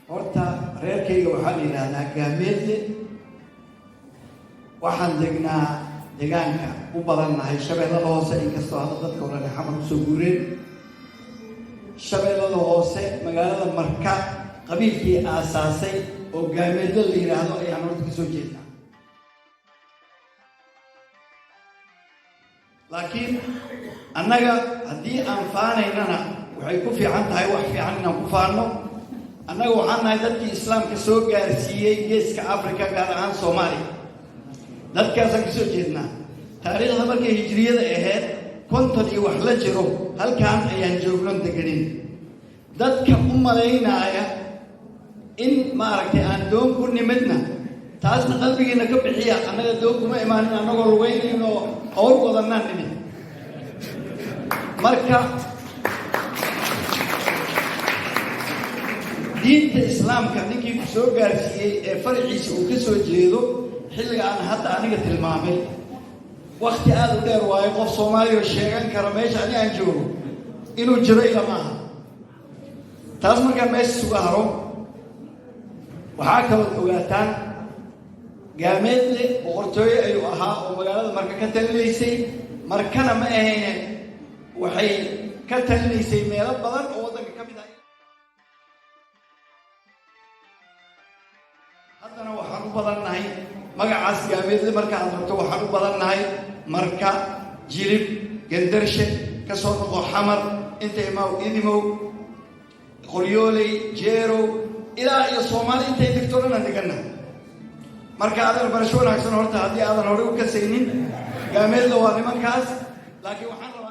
Horta reerkayga waxaa la yidhaahdaa Gaameedle. Waxaan degnaa deegaanka u badannahay Shabeellada Hoose, inkastoo hadda dadka hore Xamar kusoo guureen. Shabeellada Hoose, magaalada Marka, qabiilkii aasaasay oo Gaameedle la yidhaahdo ayaan horta kasoo jeednaa. Laakiin annaga haddii aan faanaynana, waxay ku fiican tahay wax fiican inaan ku faanno. Annaga waxaan nahay dadkii Islaamka soo gaarsiiyey Geeska Africa, gaar ahaan Soomaaliya. Dadkaasaan kasoo jeednaa. Taariikhda markay hijriyada ahayd 50 iyo wax la jiro, halkaan ayaan joognon deganin. Dadka u malaynaaya in maaragtay aan doon ku nimidna, taasna qalbigiina ka bixiya. Annaga doon kuma imaanin, annagoo lugeynayno awr wadannaan nimid. Marka diinta Islaamka ninkii ku soo gaarsiiyey ee faraciisa uu ka soo jeedo xilliga aan hadda aniga tilmaamay, wakti aada u dheer waayo. Qof Soomaaliya oo sheegan kara meesha ani aan joogo inuu jiro ila maaha. Taas markaan meesha isuga haro, waxaa kalood ogaataan Gaameedle boqortooyo ayuu ahaa oo magaalada Marka ka talinaysay. Markana ma ahayne, waxay ka talinaysay meelo badan oo waddanka ka mid ah. Haddana waxaan u badannahay magacaas Gaameedle markaad rabto, waxaan u badannahay Marka, Jilib, Gendarshe, ka soo noqo Xamar, inta imaw, Idimow, Qoryooley, Jeerow, ilaa iyo Soomaali intay degto dhan aan degannahay. Marka adeer, barasho wanaagsan. Horta haddii aadan horey u kasaynin, Gaameedla waa nimankaas. Laakiin waxaan rabaa